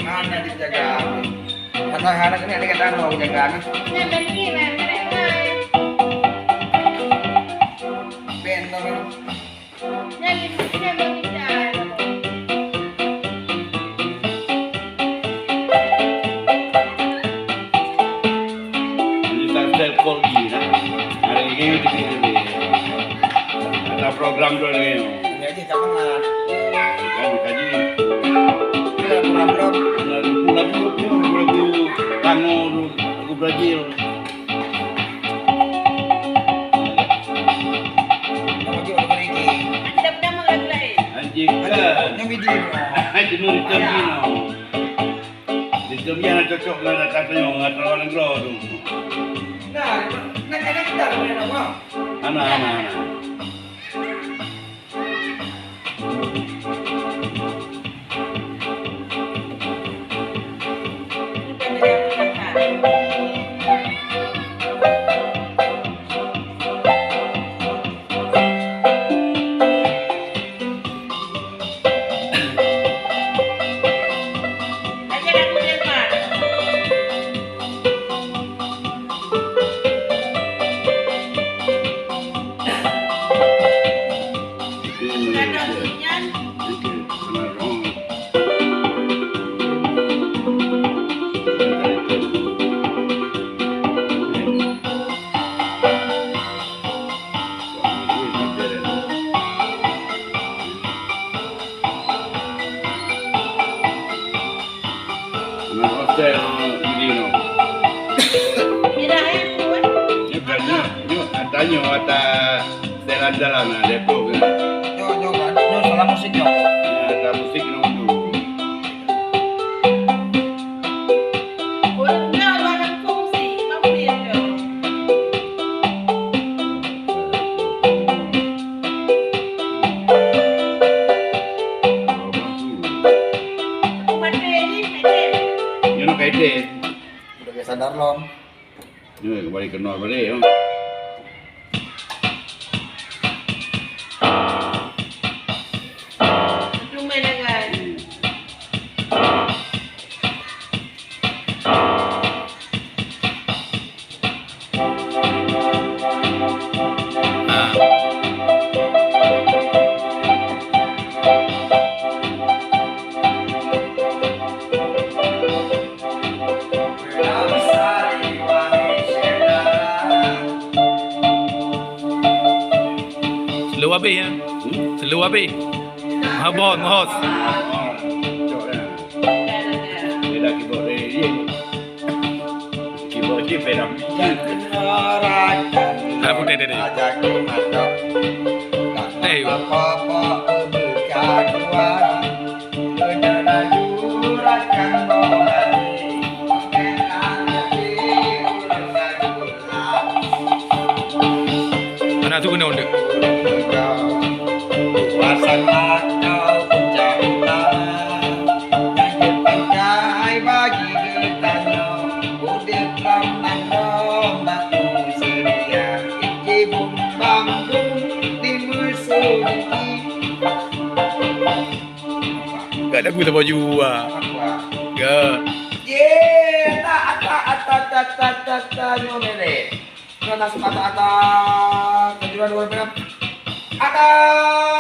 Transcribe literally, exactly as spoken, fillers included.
Hana dijaga. Hana, hana kena dengan dano jaga. Ben, Ini tak telpon lagi, nah. Hari ini kita ada program tu lagi. Ini aja kapan lah? Kan kaji. Ada program. Lagu, lagu, lagu, lagu Tango tu, lagu Brazil. Anjing kan. Nyang bidi. Jenuh ditemui no. Ditemui hana cocok dengan kata nyoe, ngon luar negara tu. Nah, nak kena kita nak kena apa? Hana, hana, hana. Ngon hotel di no. Nyoe kan, nyoe, nyoe, tanyoe ata jalan-jalan, nah, depo kan. Nyoe, nyoe kan, nyoe salah musik nyoe. Nah, ata musik nyoe tu. Nyoe ka idéh. Udah biasa darlom. Nyoe kembali ke nol balik, ya. Slow habéh, ya? Hmm? Slow habéh. Mohon, mohon. Beda keyboard dia. Keyboard dia beda. Apa dia, dia, dia? Eh. Aneuk tu keunoe deh. Gak lagu tak baju ah. Ga. Ye, ta, ta, ta, ta, ta, ta, ta, nyoe mele. Nyoe nasib ata-ata kejuruan luar biasa. Ata.